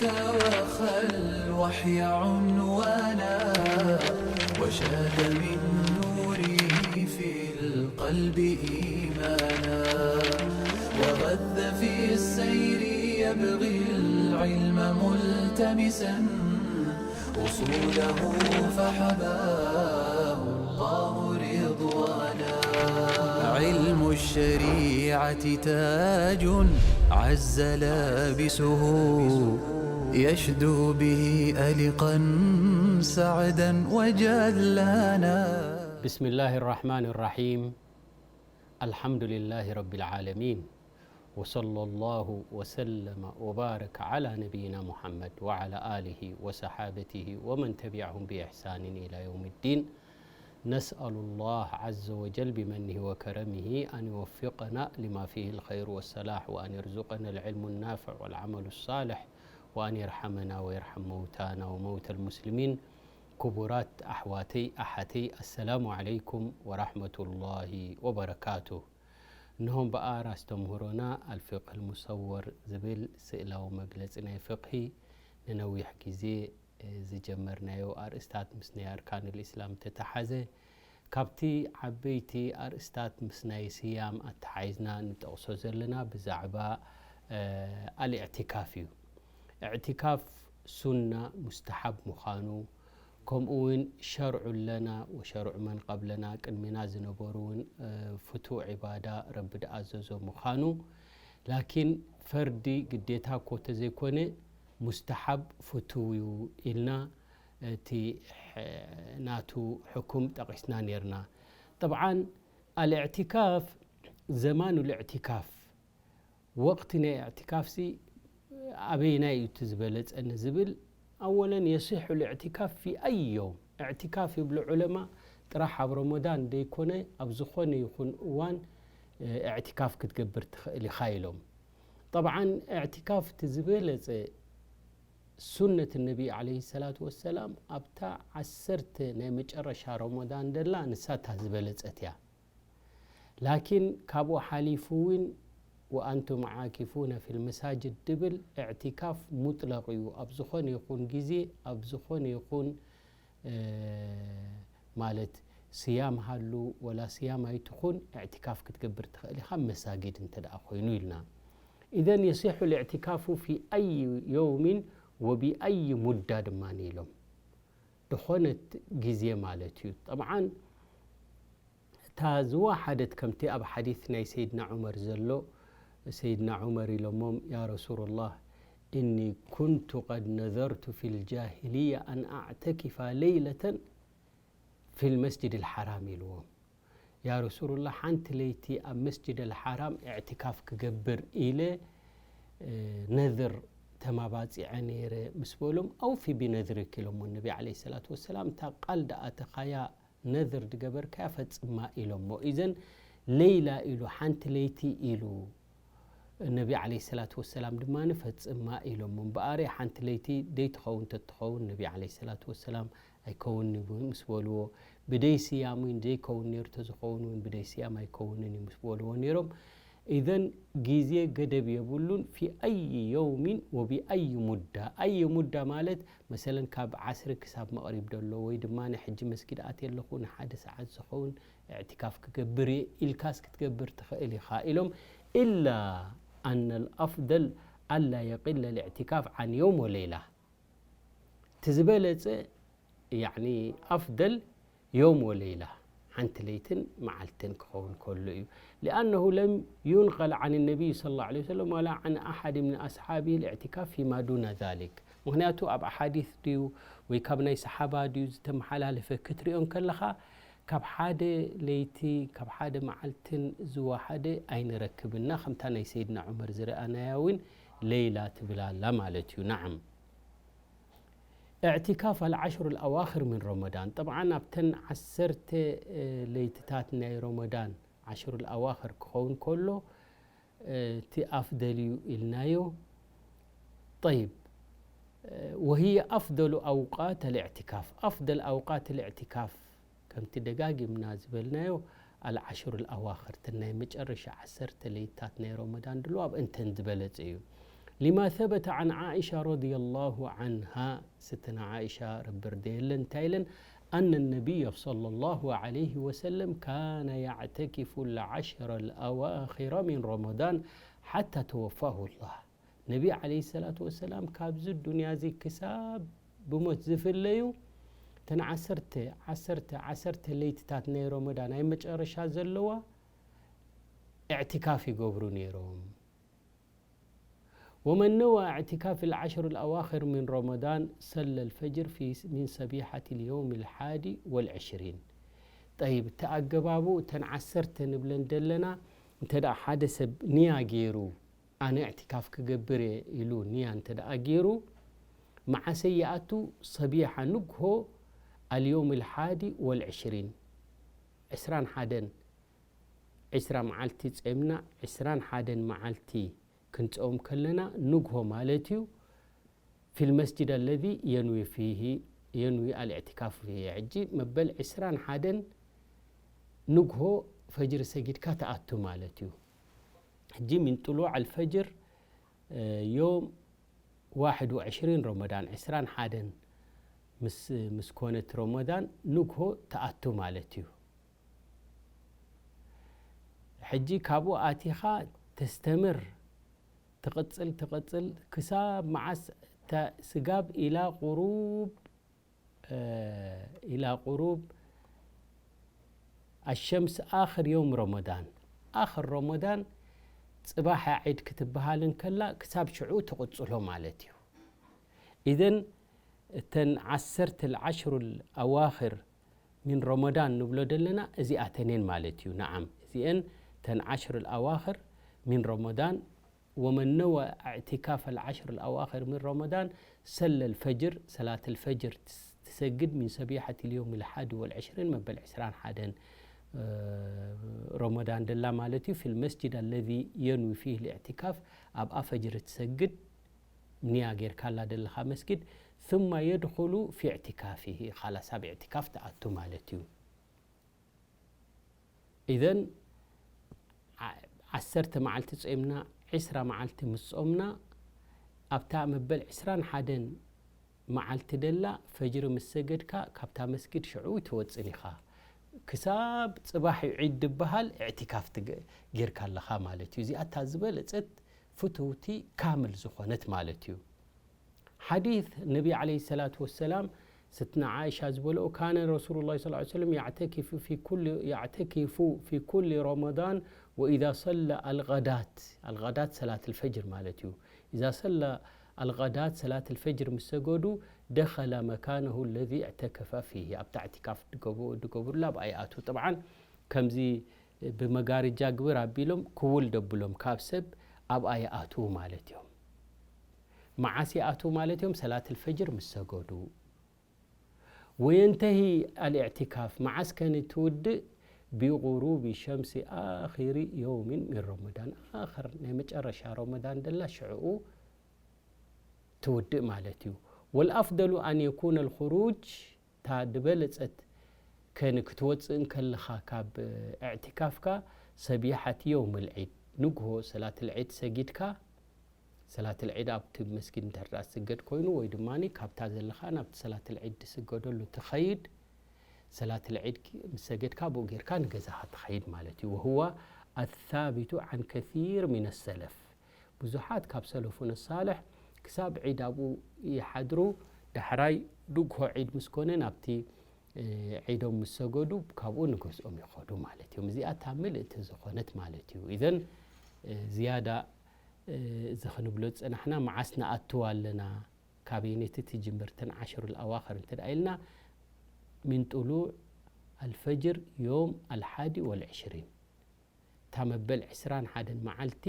وخى الوحي عنوانا، وشاد من نوره في القلب إيمانا، وغذ في السير يبغي العلم ملتمسا، أصوله فحباه الله رضوانا. علم الشريعة تاج عز لابسه، يشدو به ألقا سعدا وجلانا. بسم الله الرحمن الرحيم. الحمد لله رب العالمين. وصلى الله وسلم وبارك على نبينا محمد وعلى آله وصحابته ومن تبعهم بإحسان إلى يوم الدين. نسأل الله عز وجل بمنه وكرمه أن يوفقنا لما فيه الخير والصلاح، وأن يرزقنا العلم النافع والعمل الصالح، وأن يرحمنا ويرحم موتانا وموتى المسلمين. ክቡራት ኣሕዋተይ ኣሓተይ፣ ኣሰላሙ ዓለይኩም ወራሕመቱላሂ ወበረካቱ። እንሆ እምበኣር ኣስተምህሮና ኣልፊቅህ ልሙሰወር ዝብል ስእላዊ መግለጺ ናይ ፍቅሂ፣ ንነዊሕ ግዜ ዝጀመርናዮ ኣርእስታት ምስ ናይ ኣርካን ልእስላም ተተሓዘ። ካብቲ ዓበይቲ ኣርእስታት ምስ ናይ ስያም ኣተሓሒዝና ንጠቕሶ ዘለና ብዛዕባ ኣልእዕቲካፍ እዩ። እዕቲካፍ ሱና ሙስተሓብ ምዃኑ፣ ከምኡ እውን ሸርዑ ለና ወሸርዑ መን ቀብለና፣ ቅድሚና ዝነበሩ እውን ፍቱው ዒባዳ፣ ረቢ ድኣዘዞ ምዃኑ፣ ላኪን ፈርዲ ግዴታ እኮ ተዘይኮነ ሙስተሓብ ፍቱው እዩ ኢልና እቲ ናቱ ሕኩም ጠቒስና ነይርና። ጠብዓን ኣልእዕቲካፍ፣ ዘማኑ ልእዕቲካፍ፣ ወቕቲ ናይ እዕቲካፍሲ ኣበይናይ እዩ እቲ ዝበለጸ ንዝብል፣ ኣወለን የሲሑ ልእዕቲካፍ ፊ ኣይ ዮም። እዕቲካፍ ይብሉ ዑለማ ጥራሕ ኣብ ረመዳን ደይኮነ ኣብ ዝኾነ ይኹን እዋን እዕቲካፍ ክትገብር ትኽእል ኢኻ ኢሎም። ጠብዓን እዕቲካፍ እቲ ዝበለጸ ሱነት ነቢ ዓለይሂ ሰላቱ ወሰላም ኣብታ ዓሰርተ ናይ መጨረሻ ረመዳን ደላ ንሳ እታ ዝበለጸት እያ። ላኪን ካብኡ ሓሊፉ እውን ወኣንቱም ዓኪፉነ ፊል መሳጅድ ድብል እዕቲካፍ ሙጥለቕ እዩ። ኣብ ዝኾነ ይኹን ግዜ፣ ኣብ ዝኾነ ይኹን፣ እ፣ ማለት ስያም ሃሉ ወላ ስያም ኣይትኹን፣ እዕቲካፍ ክትገብር ትኽእል ኢኻ ኣብ መሳጊድ እንተ ደኣ ኮይኑ ኢልና። ኢዘን የሲሑ ልእዕቲካፉ ፊ ኣይ የውሚን ወቢኣይ ሙዳ ድማ ኢሎም። ዝኾነት ግዜ ማለት እዩ። ጠብዓን እታ ዝወሓደት ከምቲ ኣብ ሓዲት ናይ ሰይድና ዑመር ዘሎ፣ ሰይድና ዑመር ኢሎሞም፣ ያ ረሱሉላህ፣ እኒ ኩንቱ ቀድ ነዘርቱ ፊል ጃሂልያ ኣን ኣዕተኪፋ ለይለተን ፊል መስጅድ ልሓራም ኢልዎም። ያ ረሱሉላህ፣ ሓንቲ ለይቲ ኣብ መስጅድ ልሓራም እዕቲካፍ ክገብር ኢለ፣ እ፣ ነዝር ተማባጺዐ ነይረ ምስ በሎም፣ ኣውፊ ቢነዝሪክ ኢሎሞ ነቢ ዓለይሂ ሰላቱ ወሰላም። እታ ቃል ደኣተኻያ ነዝር ድገበርካያ ፈጽማ ኢሎሞ። ኢዘን ለይላ ኢሉ፣ ሓንቲ ለይቲ ኢሉ ነቢ ዓለይሂ ሰላቱ ወሰላም ድማ ፈጽማ ኢሎሞ። እምበኣር ሓንቲ ለይቲ ደይትኸውን ተትኸውን ነቢ ዓለይሂ ሰላቱ ወሰላም ኣይከውንን እዩ ምስ በልዎ፣ ብደይ ስያም እውን ዘይከውን ነይሩ ተዝኸውን እውን ብደይ ስያም ኣይከውንን እዩ ምስ በልዎ ነይሮም። ኢዘን ግዜ ገደብ የብሉን። ፊ ኣይ የውሚን ወቢኣይ ሙዳ። ኣይ ሙዳ ማለት መሰለን ካብ ዓስሪ ክሳብ መቕሪብ ደሎ ወይ ድማ ናይ ሕጂ መስጊድ ኣትየ ኣለኹ ንሓደ ሰዓት ዝኸውን እዕቲካፍ ክገብር እየ ኢልካስ ክትገብር ትኽእል ኢኻ ኢሎም። ኢላ ኣነ ልኣፍደል ኣላ የቂለ ልእዕቲካፍ ዓን የውም ወሌላ። እቲ ዝበለጸ፣ ያዕኒ ኣፍደል የውም ወሌላ፣ ሓንቲ ለይትን መዓልትን ክኸውን ከሎ እዩ። ሊኣነሁ ለም ዩንቀል ዓን ነቢይ ሰለላሁ ዐለይሂ ወሰለም ወላ ዓን ኣሓድ ምን ኣስሓቢ ልእዕቲካፍ ፊማ ዱነ ዛሊክ። ምኽንያቱ ኣብ ኣሓዲት ድዩ ወይ ካብ ናይ ሰሓባ ድዩ ዝተመሓላለፈ ክትሪኦ እንከለኻ፣ ካብ ሓደ ለይቲ፣ ካብ ሓደ መዓልትን ዝወሓደ ኣይንረክብና። ከምታ ናይ ሰይድና ዑመር ዝረኣናያ እውን ለይላ ትብል ኣላ ማለት እዩ። ናዓም። እዕቲካፍ ኣልዓሽሩ ልኣዋኽር ምን ረመዳን። ጠብዓን ኣብተን ዓሰርተ ለይትታት ናይ ረመዳን ዓሽሩ ልኣዋኽር ክኸውን ከሎ፣ እ፣ እቲ ኣፍደል እዩ ኢልናዮ። ጠይብ፣ እ፣ ወህየ ኣፍደሉ ኣውቃት ልእዕቲካፍ። ኣፍደል ኣውቃት ልእዕቲካፍ ከምቲ ደጋጊምና ዝበልናዮ፣ ኣልዓሽሩ ልኣዋኽር፣ እተን ናይ መጨረሻ ዓሰርተ ለይታት ናይ ረመዳን ድሎ ኣብ እንተን ዝበለጸ እዩ። لما ثبت عن عائشة رضي الله عنها، ستنا عائشة رب رديلن تايلن، أن النبي صلى الله عليه وسلم كان يعتكف العشر الأواخر من رمضان حتى توفاه الله. ነቢ ዓለይሂ ሰላቱ ወሰላም ካብዚ ዱንያ እዚ ክሳብ ብሞት ዝፍለዩ፣ እተን ዓሰርተ፣ ዓሰርተ፣ ዓሰርተ ለይትታት ናይ ረመዳን ናይ መጨረሻ ዘለዋ እዕትካፍ ይገብሩ ነይሮም። ومن نوى اعتكاف العشر الأواخر من رمضان صلى الفجر في، من صبيحة اليوم الحادي والعشرين. ጠይብ፣ እቲ ኣገባቡ እተን ዓሰርተ ንብለን ደለና፣ እንተ ደኣ ሓደ ሰብ ንያ ገይሩ፣ ኣነ እዕትካፍ ክገብር እየ ኢሉ ንያ እንተ ደኣ ገይሩ፣ መዓሰ ይኣቱ? ሰቢሓ፣ ንግሆ፣ اليوم الحادي والعشرين، ዕስራን ሓደን፣ ዕስራ መዓልቲ ጾምና፣ ዕስራን ሓደን መዓልቲ ክንጾም ከለና፣ ንግሆ ማለት እዩ። في المسجد الذي ينوي فيه، ينوي الاعتكاف فيه። ሕጂ መበል ዕስራን ሓደን ንግሆ ፈጅሪ ሰጊድካ ትኣቱ ማለት እዩ። ሕጂ من طلوع الفجر፣ እ፣ يوم واحد وعشرين رمضان، ዕስራን ሓደን ምስ፣ ምስ ኮነት ረመዳን ንግሆ ትኣቱ ማለት እዩ። ሕጂ ካብኡ ኣቲኻ ተስተምር፣ ትቕጽል፣ ትቕጽል ክሳብ መዓስ? ተ-፣ ስጋብ إلى غروب، እ፣ إلى غروب الشمس آخر يوم رمضان. ኣኽር ረመዳን ጽባሕ ዒድ ክትበሃል እንከላ ክሳብ ሽዑ ትቕጽሎ ማለት እዩ። ኢዘን እተን ዓሰርተ العشر الأواخر من رمضان ንብሎ ዘለና እዚኣተን እየን ማለት እዩ። ነዓም፣ እዚአን እተን عشر الأواخر من رمضان، ومن نوى اعتكاف العشر الأواخر من رمضان صلى الفجر، ሰላት الفجر ትስ-፣ ትሰግድ من صبيحة اليوم الحادي والعشرين፣ መበል ዕስራን ሓደን፣ እ፣ ረመዳን ደላ ማለት እዩ። في المسجد الذي ينوي فيه الاعتكاف፣ ኣብኣ ፈጅሪ ትሰግድ፣ ንያ ጌርካላ ደለኻ መስጊድ። ثم يدخل في اعتكافه، ኻላስ ኣብ اعتكاف ትኣቱ ማለት እዩ። ኢዘን ዓ-፣ ዓሰርተ መዓልቲ ጾምና፣ ዕስራ መዓልቲ ምስ ጾምና፣ ኣብታ መበል ዕስራን ሓደን መዓልቲ ደላ ፈጅሪ ምስ ሰገድካ፣ ካብታ መስጊድ ሽዑ ትወጽን ኢኻ። ክሳብ ጽባሕ እዩ ዒድ ድበሃል እዕቲካፍ ትገ-፣ ጌርካ ኣለኻ ማለት እዩ። እዚኣ እታ ዝበለጸት ፍትውቲ ካምል ዝኾነት ማለት እዩ። ሓዲት ነቢ ዓለይሂ ሰላቱ ወሰላም፣ ስትና ዓኢሻ ዝበልኦ፣ ካነ ረሱሉላሂ ሰለላሁ ዐለይሂ ወሰለም ያዕተኪፉ ፊ ኩሊ፣ ያዕተኪፉ ፊ ኩሊ ረመዳን ወኢዛ ሰላ አልገዳት፣ አልገዳት ሰላት አልፈጅር ማለት እዩ። ኢዛ ሰላ አልገዳት ሰላት አልፈጅር ምስ ሰገዱ፣ ደኸለ መካነሁ ለዚ እዕተከፈ ፊሂ፣ ኣብታ እዕቲካፍ ድገቡ-፣ ድገብሩላ ኣብኣ ይኣትዉ። ጠብዓን ከምዚ ብመጋርጃ ግብር ኣቢሎም ክውል ደብሎም ካብ ሰብ ኣብኣ ይኣትዉ ማለት እዮም። መዓስ ይኣትዉ ማለት እዮም? ሰላት አልፈጅር ምስ ሰገዱ። ወየንተሂ አልእዕቲካፍ፣ መዓስ ከን ትውድእ? ቢጉሩቢ ሸምሲ ኣኺሪ የውሚን ሚን ረመዳን፣ ኣኽር ናይ መጨረሻ ረመዳን ደላ ሽዕኡ ትውድእ ማለት እዩ። ወልኣፍደሉ ኣን የኩነ ልኹሩጅ፣ እታ ዝበለጸት ከን ክትወጽእ እንከለኻ ካብ እዕቲካፍካ፣ ሰቢሓት የውም ልዒድ፣ ንግሆ ሰላት ልዒድ ሰጊድካ፣ ሰላት ልዒድ ኣብቲ መስጊድ እንተ ደኣ ዝስገድ ኮይኑ፣ ወይ ድማ ካብታ ዘለኻ ናብቲ ሰላት ልዒድ ዝስገደሉ ትኸይድ፣ ሰላት ልዒድ ምስ ሰገድካ ብኡ ጌርካ ንገዛኻ ትኸይድ ማለት እዩ። ወሁወ ኣሳቢቱ ዓን ከሲር ሚን ሰለፍ፣ ብዙሓት ካብ ሰለፉን ሳልሕ ክሳብ ዒድ ኣብኡ ይሓድሩ፣ ዳሕራይ ንግሆ ዒድ ምስ ኮነ ናብቲ፣ እ፣ ዒዶም ምስ ሰገዱ ካብኡ ንገዝኦም ይኸዱ ማለት እዮም። እዚኣ እታ ምልእቲ ዝኾነት ማለት እዩ። ኢዘን፣ እ፣ ዝያዳ፣ እ፣ እዚ ክንብሎ ዝጸናሕና መዓስ ንኣትው ኣለና፣ ካበይነቲ ትጅምር እተን ዓሽሩል ኣዋኽር እንተ ደኣ ኢልና፣ ሚን ጥሉዕ ኣልፈጅር ዮም ኣልሓዲ ወልዕሽሪን፣ እታ መበል ዕስራን ሓደን መዓልቲ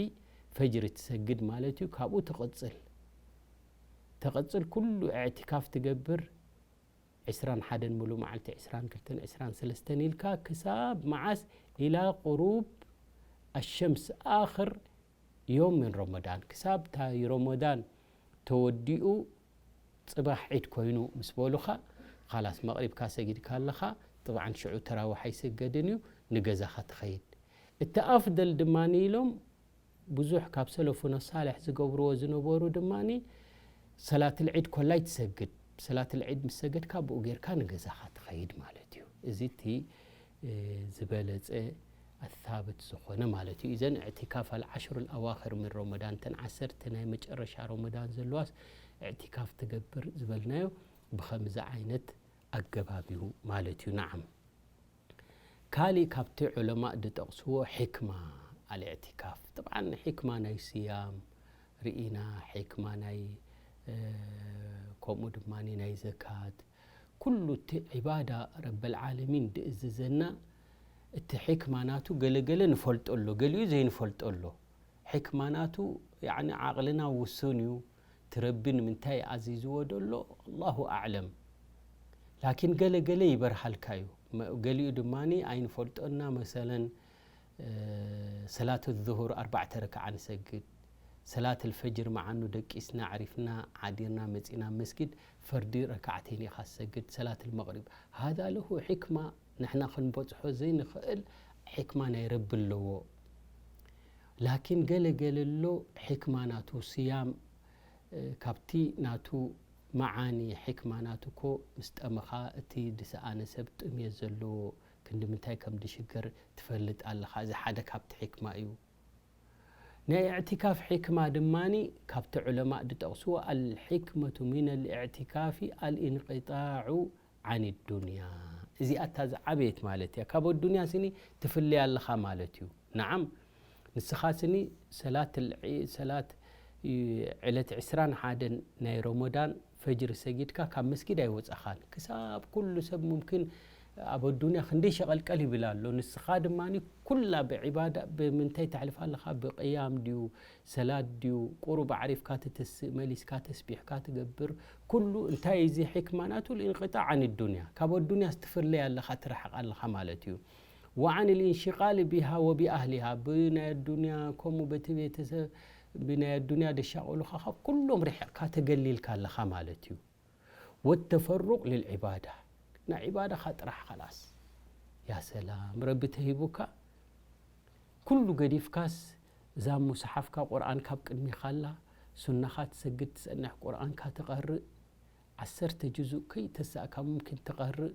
ፈጅሪ ትሰግድ ማለት እዩ። ካብኡ ትቕጽል፣ ትቕጽል ኩሉ እዕቲካፍ ትገብር፣ ዕስራን ሓደን ሙሉእ መዓልቲ፣ ዕስራን ክልተን፣ ዕስራን ሰለስተን ኢልካ ክሳብ መዓስ? ኢላ ቁሩብ ኣሸምስ፣ ኣኽር ዮም ምን ረመዳን፣ ክሳብ እታ ረመዳን ተወዲኡ ጽባሕ ዒድ ኮይኑ ምስ በሉኻ፣ ኻላስ መቕሪብካ ሰጊድካ ኣለኻ፣ ጥብዓን ሽዑ ተራዊሕ ኣይስገድን እዩ፣ ንገዛኻ ትኸይድ። እቲ ኣፍደል ድማ ኢሎም ብዙሕ ካብ ሰለፉና ሳልሕ ዝገብርዎ ዝነበሩ ድማ ሰላትል ዒድ ኮላይ ትሰግድ። ሰላትል ዒድ ምስ ሰገድካ ብኡ ጌርካ ንገዛኻ ትኸይድ ማለት እዩ። እዚ እቲ ዝበለፀ ኣታብት ዝኾነ ማለት እዩ። እዘን እዕቲካፍ ኣልዓሽሩ ኣዋኽር ምን ረመዳን፣ እተን ዓሰርተ ናይ መጨረሻ ረመዳን ዘለዋስ እዕቲካፍ ትገብር ዝበልናዮ ብኸምዚ ዓይነት ኣገባብ እዩ ማለት እዩ። ነዓም። ካሊእ ካብቲ ዑለማእ ዝጠቕስዎ ሕክማ ኣልእዕቲካፍ። ጥብዓን ሕክማ ናይ ስያም ርኢና፣ ሕክማ ናይ ከምኡ ድማ ናይ ዘካት፣ ኩሉ እቲ ዒባዳ ረበል ዓለሚን ድእዝዘና እቲ ሕክማ ናቱ ገለገለ ንፈልጦ ኣሎ፣ ገሊኡ ዘይንፈልጦ ኣሎ። ሕክማ ናቱ ያዕኒ ዓቕልና ውሱን እዩ። እቲ ረቢ ንምንታይ ኣዚዝዎ ደሎ ኣላሁ ኣዕለም። ላኪን ገለ ገለ ይበርሃልካ እዩ። መ- ገሊኡ ድማ ኣይንፈልጦና። መሰለን ሰላት ዙሁር ኣርባዕተ ረክዓ ንሰግድ። ሰላት ልፈጅር መዓኑ ደቂስና ዕሪፍና ዓዲርና መፂና መስጊድ ፈርዲ ረክዓተይን ኢኻ ትሰግድ። ሰላት ልመቕሪብ ሃዛ ለሁ ሕክማ፣ ንሕና ክንበፅሖ ዘይንኽእል ሕክማ ናይ ረቢ ኣለዎ። ላኪን ገለ ገለ ኣሎ ሕክማ ናቱ ስያም ካብቲ ናቱ መዓኒ ሕክማ ናቱ እኮ ምስ ጠመኻ እቲ ዝሰኣነ ሰብ ጥምየት ዘለዎ ክንዲ ምንታይ ከም ዝሽገር ትፈልጥ ኣለኻ። እዚ ሓደ ካብቲ ሕክማ እዩ። ናይ እዕቲካፍ ሕክማ ድማ ካብቲ ዑለማእ ዝጠቕስዎ ኣልሕክመቱ ሚን ኣልእዕቲካፊ ኣልኢንቅጣዑ ዓን ዱንያ። እዚኣ እታ ዝዓበየት ማለት እያ። ካብ ኣዱንያ ስኒ ትፍለይ ኣለኻ ማለት እዩ። ነዓም ንስኻ ስኒ ሰላት ሰላት ዕለት ዕስራን ሓደን ናይ ረመዳን ፈጅሪ ሰጊድካ ካብ መስጊድ ኣይወፃኻን። ክሳብ ኩሉ ሰብ ሙምኪን ኣብ ኣዱንያ ክንደይ ሸቐልቀል ይብል ኣሎ። ንስኻ ድማ ኩላ ብዒባዳ ብምንታይ ተሕልፋ ኣለኻ? ብቅያም ድዩ ሰላት ድዩ? ቁሩብ ኣዕሪፍካ ትትስእ፣ መሊስካ ተስቢሕካ ትገብር። ኩሉ እንታይ እዚ ሕክማ ናቱ ልእንቅጣዕ ዓን ዱንያ፣ ካብ ኣዱንያ ስትፍለይ ኣለኻ፣ ትርሕቕ ኣለኻ ማለት እዩ። ወዓን ልእንሽቃል ቢሃ ወቢኣህሊሃ፣ ብናይ ኣዱንያ ከምኡ በቲ ቤተሰብ ብናይ ኣዱንያ ደሻቐሉኻ ካብ ኩሎም ርሕቕካ ተገሊልካ ኣለኻ ማለት እዩ። ወተፈሩቅ ልልዒባዳ፣ ናይ ዒባዳኻ ጥራሕ ኸላስ። ያ ሰላም፣ ረቢ ተሂቡካ ኩሉ ገዲፍካስ እዛ ሙስሓፍካ ቁርኣን ካብ ቅድሚኻ ኣላ፣ ሱናኻ ትሰግድ ትጸንሕ ቁርኣንካ ትቐርእ፣ ዓሰርተ ጅዙእ ከይተሳእካ ሙምኪን ትቐርእ፣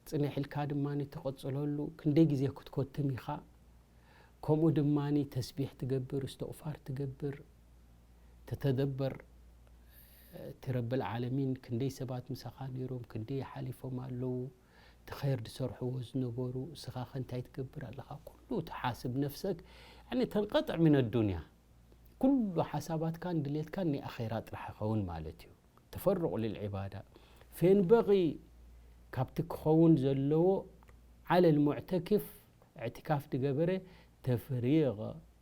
ጽንሕ ኢልካ ድማ ትቕጽለሉ፣ ክንደይ ግዜ ክትኮትም ኢኻ። ከምኡ ድማ ተስቢሕ ትገብር፣ እስትቕፋር ትገብር፣ ተተደበር እቲ ረብል ዓለሚን ክንደይ ሰባት ምሳኻ ነይሮም፣ ክንደይ ሓሊፎም ኣለዉ፣ እቲ ኸይር ዝሰርሕዎ ዝነበሩ፣ እስኻ ኸ እንታይ ትገብር ኣለኻ? ኩሉ ትሓስብ ነፍሰክ፣ ያኒ ተንቀጥዕ ሚን ኣዱንያ። ኩሉ ሓሳባትካን ድሌትካን ናይ ኣኼራ ጥራሕ ይኸውን ማለት እዩ። ተፈሩቕ ልልዒባዳ። ፌንበቒ ካብቲ ክኸውን ዘለዎ ዓለል ሙዕተኪፍ፣ እዕትካፍ ዝገበረ ተፍሪቕ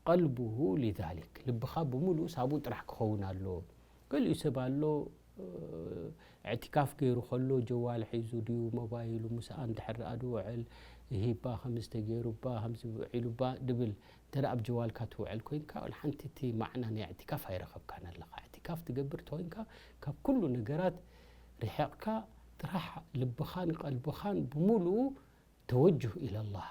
ቀልብሁ ሊዛሊክ፣ ልብኻ ብምሉእ ሳቡ ጥራሕ ክኸውን ኣለዎ። ገሊኡ ሰብ ኣሎ፣ እዕትካፍ ገይሩ ከሎ ጀዋል ሒዙ ድዩ ሞባይሉ ምስኣ እንድሕር ደኣ ዝውዕል፣ ይሂባ፣ ከምዚ ተገይሩባ፣ ከምዚ ውዒሉባ ድብል። እንተ ደኣ ኣብ ጀዋልካ ትውዕል ኮይንካ፣ ወላ ሓንቲ እቲ ማዕና ናይ እዕትካፍ ኣይረኸብካን ኣለኻ። እዕትካፍ ትገብር ተኮይንካ፣ ካብ ኩሉ ነገራት ርሒቕካ፣ ጥራሕ ልብኻን ቀልብኻን ብምሉኡ ተወጅህ ኢለላህ።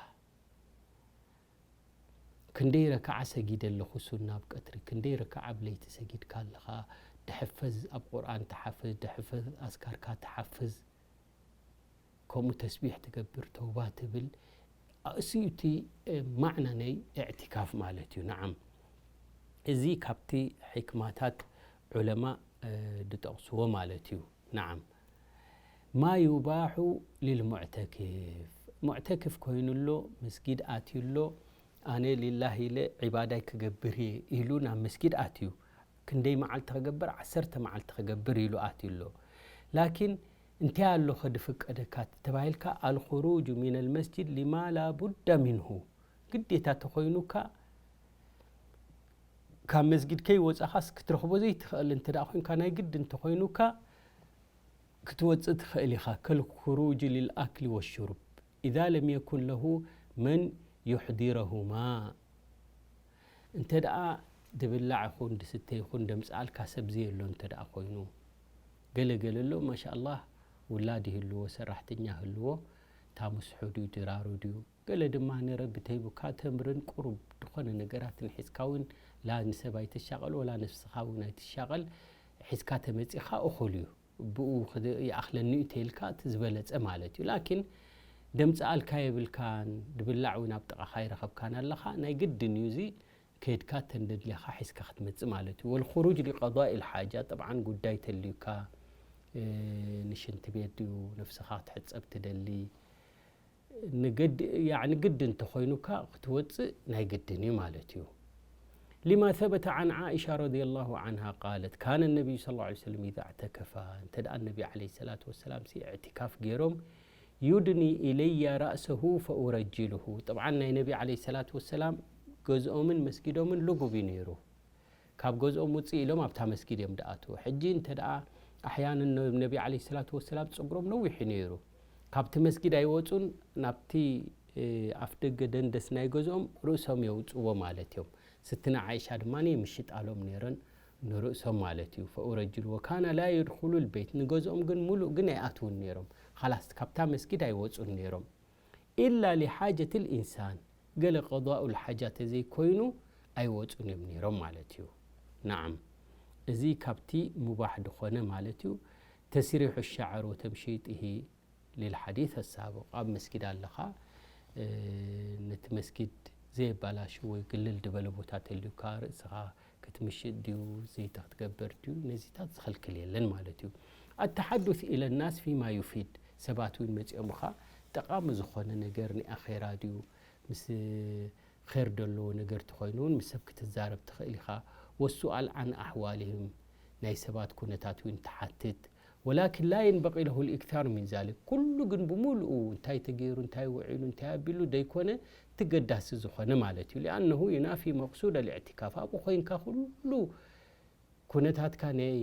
ክንደይ ረክዓ ሰጊደ ኣለኹ ሱና ኣብ ቀትሪ፣ ክንደይ ረክዓ ኣብ ለይቲ ሰጊድካ ኣለኻ፣ ድሕፈዝ ኣብ ቁርኣን ትሓፍዝ፣ ድሕፈዝ ኣዝካርካ ትሓፍዝ፣ ከምኡ ተስቢሕ ትገብር፣ ተውባ ትብል፣ እሱ እዩ እቲ፣ እ፣ ማዕና ናይ እዕቲካፍ ማለት እዩ። ነዓም፣ እዚ ካብቲ ሕክማታት ዑለማ፣ እ፣ ዝጠቕስዎ ማለት እዩ። ነዓም። ማ ዩባሑ ሊልሙዕተኪፍ፣ ሙዕተክፍ ኮይኑ ኣሎ፣ መስጊድ ኣትዩ ኣሎ፣ ኣነ ሊላህ ኢለ ዒባዳይ ክገብር እየ ኢሉ ናብ መስጊድ ኣትዩ። ክንደይ መዓልቲ ክገብር? ዓሰርተ መዓልቲ ክገብር ኢሉ ኣትዩ ኣሎ። ላኪን እንታይ ኣሎ ከ ዝፍቀደካ ተባሂልካ፣ ኣልኹሩጁ ሚነል መስጂድ ሊማ ላ ቡዳ ሚንሁ፣ ግዴታ ተኾይኑካ ካብ መስጊድ ከይወጻኻስ ክትረኽቦ ዘይትኽእል እንተ ደኣ ኮይንካ፣ ናይ ግዲ እንተኾይኑካ ክትወጽእ ትኽእል ኢኻ። ከልኹሩጅ ሊልኣክሊ ወሹርብ ኢዛ ለም የኩን ለሁ መን ዩሕዲረሁማ። እንተ ደኣ ድብላዕ ይኹን ድስተ ይኹን ደምጽኣልካ ሰብ ዘየሎ እንተ ደኣ ኮይኑ፣ ገለ ገለ ኣሎ ማሻኣላህ ውላድ ይህልዎ፣ ሰራሕተኛ ይህልዎ፣ እታ ምስሑ ድዩ ድራሩ ድዩ፣ ገለ ድማ ንረቢ ተሂቡካ ተምርን ቁሩብ ዝኾነ ነገራትን ሒዝካ እውን ላ ንሰብ ኣይተሻቐል ወላ ነፍስኻ እውን ኣይትሻቐል፣ ሒዝካ ተመጺኻ እኹል እዩ። ብኡ ክድ-፣ ይኣኽለኒ እዩ ተይልካ እቲ ዝበለጸ ማለት እዩ። ላኪን ደምጽኣልካ የብልካን፣ ድብላዕ እውን ኣብ ጥቓኻ ይረኸብካን ኣለኻ፣ ናይ ግድን እዩ እዚ ከይድካ ተንደድልኻ ሒዝካ ክትመጽእ ማለት እዩ። ወልኹሩጅ ሊቀዳኢ ልሓጃ፣ ጠብዓን ጉዳይ ተልዩካ፣ እ፣ ንሽንቲ ቤት ድዩ፣ ነፍስኻ ክትሕጸብ ትደሊ፣ ንገድ-፣ ያዕኒ ግድን እንተኾይኑካ ክትወጽእ ናይ ግድን እዩ ማለት እዩ። لما ثبت عن عائشة رضي الله عنها قالت: كان النبي صلى الله عليه وسلم إذا اعتكف، እንተ ደኣ ነቢ ዓለይሂ ሰላቱ ወሰላም ሲ እዕቲካፍ ገይሮም፣ يدني إلي رأسه فأرجله። ጠብዓን ናይ ነቢ ዓለይሂ ሰላቱ ወሰላም ገዝኦምን መስጊዶምን ልጉብ እዩ ነይሩ። ካብ ገዝኦም ውፅእ ኢሎም ኣብታ መስጊድ እዮም ደኣትዉ። ሕጂ እንተ ደኣ ኣሕያንን ነቢ ዓለይሂ ሰላቱ ወሰላም ፀጉሮም ነዊሕ እዩ ነይሩ። ካብቲ መስጊድ ኣይወፁን፣ ናብቲ፣ እ፣ ኣፍ ደገ ደንደስ ናይ ገዝኦም ርእሶም የውፅዎ ማለት እዮም። ስትና ዓይሻ ድማ ይምሽጣሎም ነይረን ንርእሶም ማለት እዩ። ፈኡረጅል ወካነ ላ የድኹሉ ልቤት፣ ንገዝኦም ግን ሙሉእ ግን ኣይኣትዉን ነይሮም። ኻላስ ካብታ መስጊድ ኣይወፁን ነይሮም። ኢላ ሊሓጀት ልኢንሳን፣ ገለ ቀዳኡ ልሓጃ ተዘይኮይኑ ኣይወፁን እዮም ነይሮም ማለት እዩ። ናዓም፣ እዚ ካብቲ ሙባሕ ድኾነ ማለት እዩ። ተስሪሑ ሻዕር ወተምሺጢሂ ሊልሓዲስ ኣሳብቕ፣ ኣብ መስጊድ ኣለኻ፣ እ፣ ነቲ መስጊድ ዘየባላሹ ወይ ግልል ድበለ ቦታ ተልዩካ ርእስኻ ክትምሽጥ ድዩ፣ ዘይቲ ክትገብር ድዩ፣ ነዚታት ዝኽልክል የለን ማለት እዩ። ኣተሓዱስ ኢለ ናስ ፊማ ዩፊድ፣ ሰባት እውን መፂኦምኻ ጠቓሚ ዝኾነ ነገር ንኣኼራ ድዩ፣ ምስ ኼር ዘለዎ ነገር ተኾይኑ እውን ምስ ሰብ ክትዛረብ ትኽእል ኢኻ። ወሱኣል ዓን ኣሕዋልህም፣ ናይ ሰባት ኩነታት እውን ትሓትት። ወላኪን ላ የንበቂ ለሁ ልኢክታር ሚን ዛሊክ፣ ኩሉ ግን ብምሉኡ እንታይ ተገይሩ፣ እንታይ ውዒሉ፣ እንታይ ኣቢሉ ደይኮነ፣ እቲ ገዳሲ ዝኾነ ማለት እዩ። ሊኣነሁ ዩናፊ መቅሱድ ኣልእዕቲካፍ፣ ኣብኡ ኮይንካ ኩሉ ኩነታትካ ናይ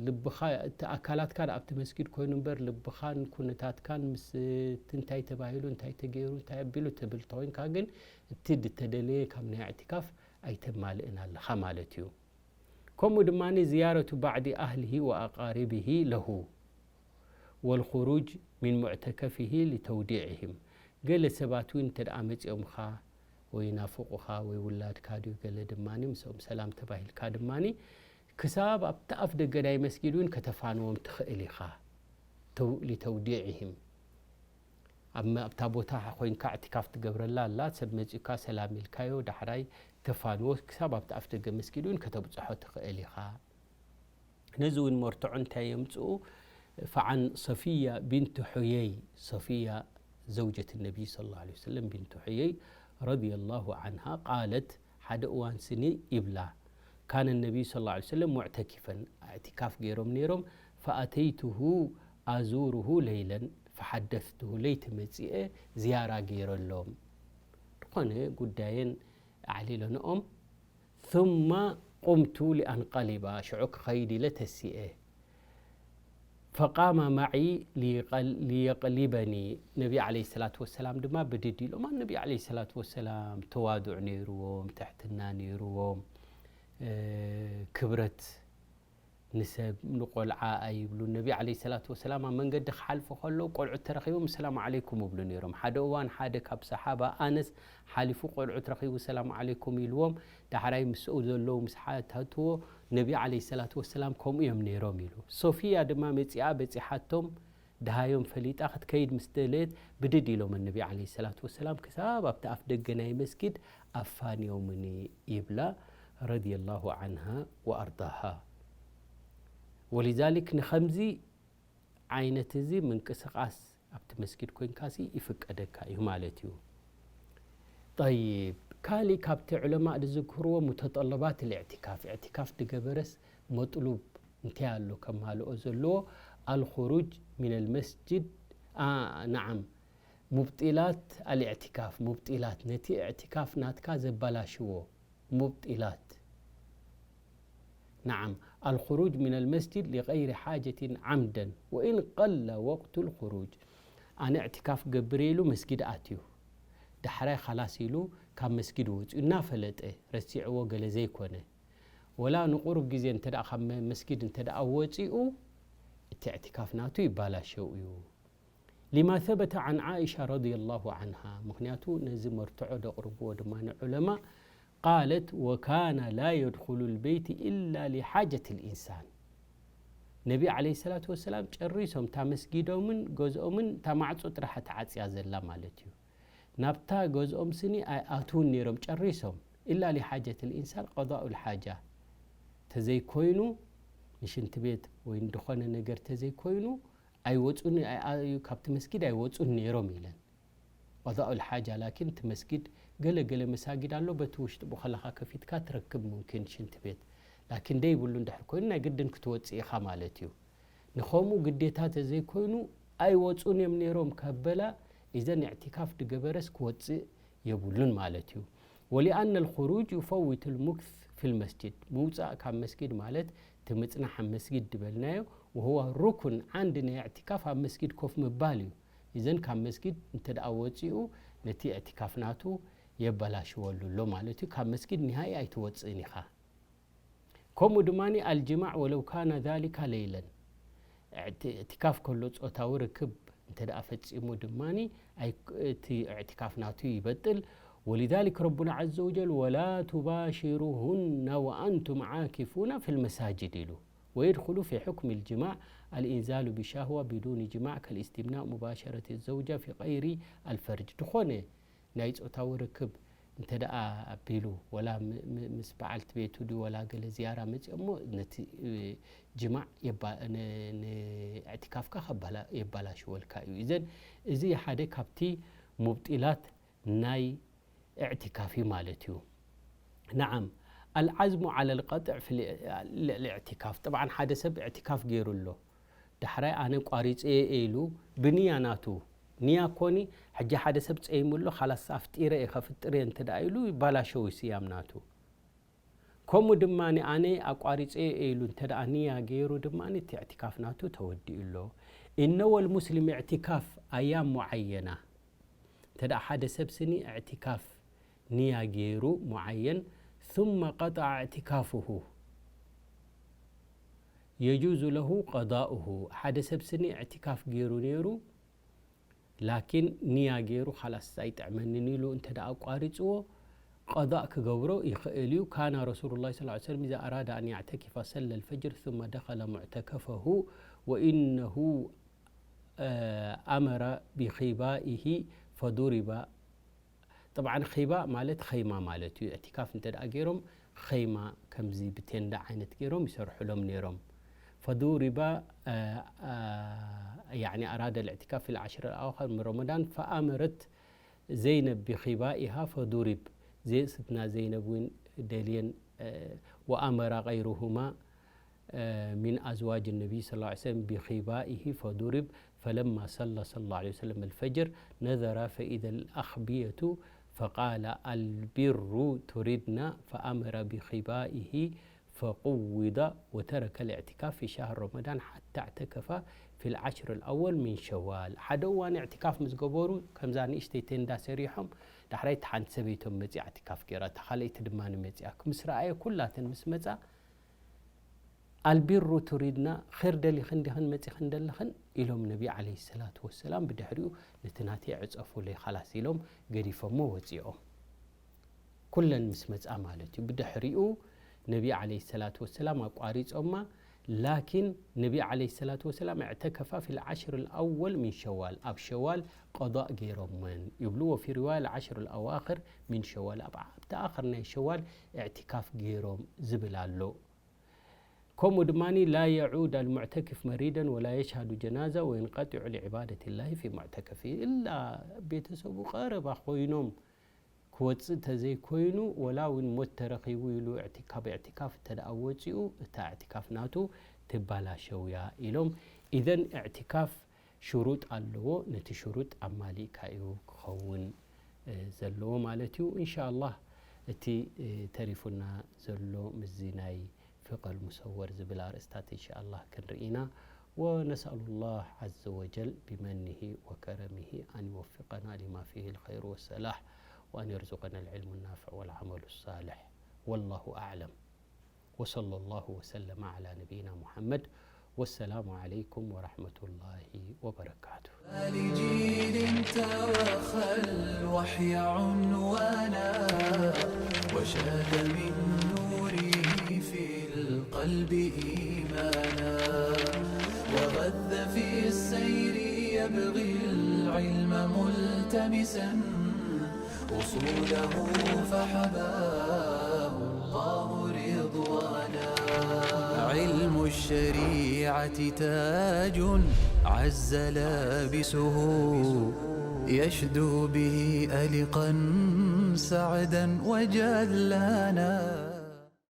ልብኻ፣ እቲ ኣካላትካ ኣብቲ መስጊድ ኮይኑ እምበር ልብኻን ኩነታትካን ምስ እቲ እንታይ ተባሂሉ፣ እንታይ ተገይሩ፣ እንታይ ኣቢሉ ትብል ተኾይንካ ግን እቲ ድተደለየ ካብ ናይ እዕቲካፍ ኣይተማልእን ኣለኻ ማለት እዩ። ከምኡ ድማ ዝያረቱ ባዕዲ ኣህሊሂ ወኣቃሪቢሂ ለሁ ወልኹሩጅ ሚን ሙዕተከፊሂ ሊተውዲዕህም። ገለ ሰባት እውን እንተ ደኣ መጺኦምኻ ወይ ናፍቑኻ ወይ ውላድካ ድዩ ገለ ድማ ምስኦም ሰላም ተባሂልካ ድማ ክሳብ ኣብቲ ኣፍ ደገ ናይ መስጊድ እውን ከተፋንዎም ትኽእል ኢኻ። ተው-፣ ሊተውዲዕህም። ኣብ መ-፣ ኣብታ ቦታ ኮይንካ እዕቲካፍ ትገብረላ ኣላ፣ ሰብ መጺኡካ ሰላም ኢልካዮ፣ ዳሕራይ ተፋንዎ፣ ክሳብ ኣብቲ ኣፍ ደገ መስጊድ እውን ከተብጽሖ ትኽእል ኢኻ። ነዚ እውን መርትዖ እንታይ የምጽኡ? ፈዓን ሰፊያ ቢንት ሑየይ፣ ሰፊያ ዘውጀት ነቢይ ሰለላሁ ዐለይሂ ወሰለም ቢንት ሑየይ ረዲየላሁ ዐንሃ ቃለት፣ ሓደ እዋን ስኒ ይብላ፣ ካነ ነቢዩ ሰለላሁ ዐለይሂ ወሰለም ሙዕተኪፈን፣ እዕቲካፍ ገይሮም ነይሮም፣ ፈኣተይቱሁ ኣዙሩሁ ለይለን፣ ፈሓደስቱሁ፣ ለይቲ መጺኤ ዝያራ ገይረሎም። ዝኾነ ጉዳየን ኣዕሊለንኦም፣ ثم قمت لأنقلب፣ ሽዑ ክኸይድ ኢለ ተሲኤ። فقام معي ليقل-، ليقلبني، ነቢ ዓለይሂ ሰላቱ ወሰላም ድማ ብድድ ኢሎም። ነቢ ዓለይሂ ሰላቱ ወሰላም ተዋዱዕ ነይርዎም፣ ትሕትና ነይርዎም፣ እ፣ ክብረት ንሰብ ንቆልዓ ኣይብሉን። ነቢ ዓለይሂ ሰላቱ ወሰላም ኣብ መንገዲ ክሓልፉ ከለዉ ቆልዑት ተረኺቦም ሰላም ዓለይኩም ይብሉ ነይሮም። ሓደ እዋን ሓደ ካብ ሰሓባ ኣነስ ሓሊፉ ቆልዑት ረኺቡ ሰላም ዓለይኩም ኢልዎም፣ ዳሕራይ ምስኡ ዘለዉ ምስ ሓተትዎ ነቢ ዓለይሂ ሰላቱ ወሰላም ከምኡ እዮም ነይሮም ኢሉ። ሶፊያ ድማ መጺኣ በጺሓቶም፣ ደሃዮም ፈሊጣ ክትከይድ ምስ ደለየት ብድድ ኢሎም ነቢ ዓለይሂ ሰላቱ ወሰላም ክሳብ ኣብቲ ኣፍ ደገ ናይ መስጊድ ኣፋንዮምኒ ይብላ ረዲየላሁ ዐንሃ ወኣርዳሃ። ወሊዛሊክ ንኸምዚ ዓይነት እዚ ምንቅስቓስ ኣብቲ መስጊድ ኮይንካሲ ይፍቀደካ እዩ ማለት እዩ። ጠይብ፣ ካሊእ ካብቲ ዑለማእ ዝዝክርዎ ሙተጠለባት ልእዕቲካፍ፣ እዕቲካፍ ዝገበረስ መጥሉብ እንታይ ኣሎ ከማልኦ ዘለዎ? ኣልኹሩጅ ሚነል መስጅድ፣ አ፣ ነዓም፣ ሙብጢላት ኣልእዕቲካፍ፣ ሙብጢላት፣ ነቲ እዕቲካፍ ናትካ ዘባላሽዎ ሙብጢላት። ነዓም፣ ኣልኹሩጅ ሚነል መስጅድ ሊገይሪ ሓጀቲን ዓምደን ወኢን ቀለ ወቅቱ ልኹሩጅ። ኣነ እዕቲካፍ ገብር ኢሉ መስጊድ ኣትዩ፣ ዳሕራይ ኻላስ ኢሉ ካብ መስጊድ ወፂኡ እናፈለጠ ረሲዕዎ ገለ ዘይኮነ፣ ወላ ንቁሩብ ግዜ እንተ ደኣ ካብ መ-፣ መስጊድ እንተ ደኣ ወፂኡ፣ እቲ እዕቲካፍ ናቱ ይባላሸው እዩ። ሊማ ሰበተ ዓን ዓኢሻ ረዲየላሁ ዓንሃ፣ ምኽንያቱ ነዚ መርትዖ ደቕርብዎ ድማ ንዑለማ፣ قالت وكان لا يدخل البيت إلا لحاجة الإنسان ነቢ ዓለይሂ ሰላቱ ወሰላም ጨሪሶም እታ መስጊዶምን ገዝኦምን እታ ማዕጾ ጥራሕ ተዓጽያ ዘላ ማለት እዩ። ናብታ ገዝኦም ስኒ ኣይኣትውን ነይሮም ጨሪሶም። إلا لحاجة الإنسان قضاء الحاجة ተዘይኮይኑ ንሽንቲ ቤት ወይ ንድኾነ ነገር ተዘይኮይኑ ኣይወፁን፣ ካብቲ መስጊድ ኣይወፁን ነይሮም ኢለን። قضاء الحاجة ላኪን እቲ መስጊድ ገለ ገለ መሳጊድ ኣሎ፣ በቲ ውሽጢ ብኸለኻ ከፊትካ ትረክብ ሙምኪን ሽንቲ ቤት። ላኪን ደይብሉ እንድሕር ኮይኑ ናይ ግድን ክትወፅእ ኢኻ ማለት እዩ። ንኸምኡ ግዴታ ተዘይኮይኑ ኣይወፁን እዮም ነይሮም ካብ በላ፣ ኢዘን اعتكاف ድገበረስ ክወፅእ የብሉን ማለት እዩ። ولأن الخروج يفوت المكث في المسجد ምውፃእ ካብ መስጊድ ማለት እቲ ምፅናሕ ኣብ መስጊድ ድበልናዮ وهو ركن ዓንዲ ናይ اعتكاف ኣብ መስጊድ ኮፍ ምባል እዩ። ኢዘን ካብ መስጊድ እንተ ደኣ ወፂኡ ነቲ اعتكاف ናቱ የበላሽወሉ ኣሎ ማለት እዩ። ካብ መስጊድ ኒሃይ ኣይትወፅእን ኢኻ። ከምኡ ድማ الجماع ولو كان ذلك ليلا اعتكاف ከሎ ፆታዊ ርክብ እንተ ደኣ ፈፂሙ ድማ እቲ اعتكاف ናቱ ይበጥል። ولذلك ربنا عز وجل ولا تباشروهن وأنتم عاكفون في المساجد ኢሉ ويدخل في حكم الجماع الإنزال بشهوة بدون جماع كالاستمناء مباشرة الزوجة في غير الفرج ዝኾነ ናይ ፆታዊ ርክብ እንተ ደኣ ኣቢሉ ወላ ምስ በዓልቲ ቤቱ ድዩ ወላ ገለ ዝያራ መፂኦሞ ነቲ ጅማዕ ንእዕትካፍካ የባላሽወልካ እዩ። እዘን እዚ ሓደ ካብቲ ሙብጢላት ናይ እዕትካፍ እዩ ማለት እዩ። نعم العزم على القطع في الاعتكاف طبعا ሓደ ሰብ እዕትካፍ ገይሩ ኣሎ ዳሕራይ ኣነ ቋሪፀ እየ ኢሉ ብንያ ናቱ ንያ ኮኒ ሕጂ ሓደ ሰብ ፀይሙ ኣሎ ካላስ ኣፍጢረ እየ ከፍጥር እየ እንተ ደኣ ኢሉ ይባላሸው ስያም ናቱ። ከምኡ ድማ ኣነ ኣቋሪፀ እየ ኢሉ እንተ ደኣ ንያ ገይሩ ድማ እቲ እዕትካፍ ናቱ ተወዲኡ ኣሎ። إن نوى المسلم اعتكاف أيام معينة እንተ ደኣ ሓደ ሰብ ስኒ እዕትካፍ ንያ ገይሩ معين ثم قطع اعتكافه يجوز له قضاؤه ሓደ ሰብ ስኒ እዕትካፍ ገይሩ ነይሩ ላኪን ንያ ገይሩ ካላስ ኣይጥዕመንን ኢሉ እንተ ደኣ ኣቋሪፅዎ ቀضاء ክገብሮ ይኽእል እዩ። كان رسول الله صلى الله عليه وسلم إذا أراد أن يعتكف صلى الفجر ثم دخل معتكفه وإنه أمر بخبائه فضرب طبعا ኺባ ማለት ኸይማ ማለት እዩ። እዕትካፍ እንተ ደኣ ገይሮም ኸይማ ከምዚ ብቴንዳ ዓይነት ገይሮም ይሰርሑሎም ነይሮም። فضرب يعني أراد الاعتكاف في العشر الأواخر من رمضان فأمرت زينب بخبائها فضرب زي ستنا زينب እውን ደልየን وأمر غيرهما من أزواج النبي صلى الله عليه وسلم بخبائه فضرب فلما صلى صلى الله عليه وسلم الفجر نظر فإذا الأخبية فقال البر تردن فأمر بخبائه فقوض وترك الاعتكاف في شهر رمضان حتى اعتكف في العشر الأول من شوال ሓደ እዋን اعتكاف ምስ ገበሩ ከምዛ ንእሽተይ ቴንዳ ሰሪሖም ዳሕራይ ሓንቲ ሰበይቶም መፂኣ اعتكاف ገይራ እታ ካልኣይቲ ድማ መፂኣ ምስ ረኣየ ኩላተን ምስ መፃ البر تردن ኸይር ደሊኽን ዲኽን መፂኽን ደለኽን ኢሎም ነቢ عليه الصلاة والسلام ብድሕሪኡ ነቲ ናተይ ዕፀፉለይ خلاص ኢሎም ገዲፎሞ ወፂኦም። ኩለን ምስ መፅኣ ማለት እዩ። ብድሕሪኡ ነቢ عليه الصلاة والسلام ኣቋሪፆማ ላኪን ነቢ عليه الصلاة والسلام اعتكف في العشر الأول من شوال ኣብ ሸዋል قضاء ገይሮመን ይብሉ وفي رواية العشر الأواخر من شوال ኣብ ኣብቲ ኣኸር ናይ ሸዋል اعتكاف ገይሮም ዝብል ኣሎ። ከምኡ ድማ لا يعود المعتكف مريضا ولا يشهد جنازة وينقطع لعبادة الله في معتكفه إلا ቤተሰቡ ቀረባ ኮይኖም ክወፅእ ተዘይኮይኑ ወላ እውን ሞት ተረኺቡ ኢሉ ካብ اعتكاف እንተ ደኣ ወፂኡ እታ اعتكاف ናቱ ትባላሸው እያ ኢሎም። إذن اعتكاف ሽሩጥ ኣለዎ። ነቲ ሽሩጥ ኣማሊእካ እዩ ክኸውን ዘለዎ ማለት እዩ። إن شاء الله እቲ ተሪፉና ዘሎ ምስዚ ናይ فقه المصور ዝብል ኣርእስታት إن شاء الله ክንርኢ ኢና። ونسأل الله عز وجل بمنه وكرمه أن يوفقنا لما فيه الخير والصلاح وأن يرزقنا العلم النافع والعمل الصالح. والله أعلم. وصلى الله وسلم على نبينا محمد والسلام عليكم ورحمة الله وبركاته. لجيل توخى الوحي عنوانا، وشاد من نوره في القلب إيمانا، وغذ في السير يبغي العلم ملتمسا، أصوله فحباه الله رضوانا. علم الشريعة تاج عز لابسه، يشدو به ألقا سعدا وجلانا.